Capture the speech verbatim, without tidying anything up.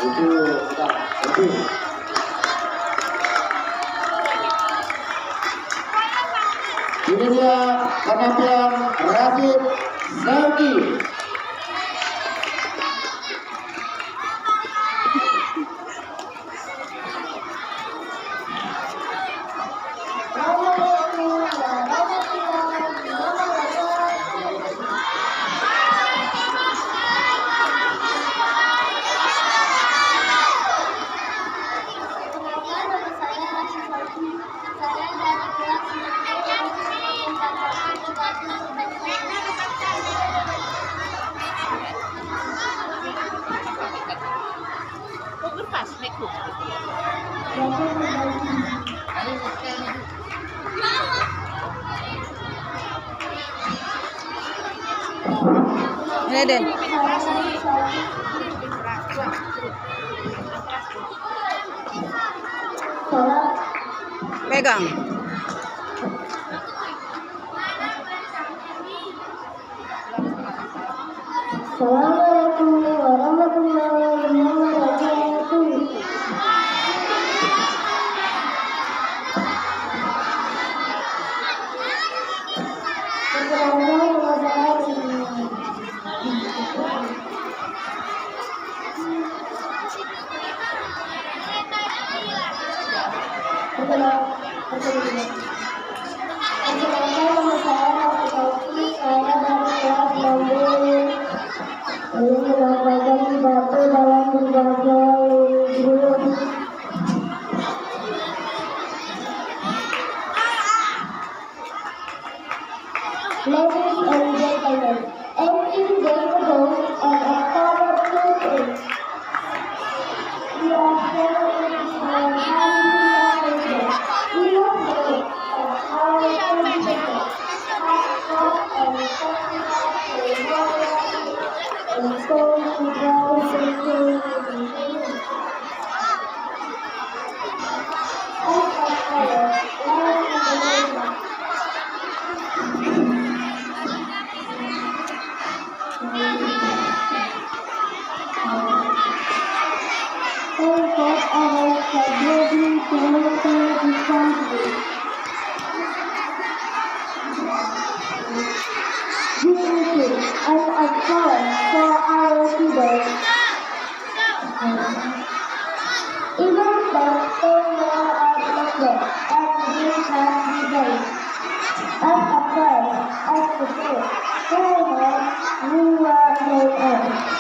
Ini dia penampilan Rasid Zaki. Ini deh. Pegang. Assalamualaikum warahmatullahi wabarakatuh. Perkenalkan, nama saya Dini. Perkenal-, perkenalkan, nama saya Raffi Taufik, saya dari kelas enam B. Saya menyampaikan pidato dalam berbahasa Inggris. Ladies and gentlemen, eighteen days ago on October twenty, we are celebrating our ninetieth anniversary. We have made our country better, have fought and sacrificed for one life, and so we bow to you. Unity and of course for our leaders. Even though they were outnumbered and did not rebel, as a friend, as a friend, who were, who were they all?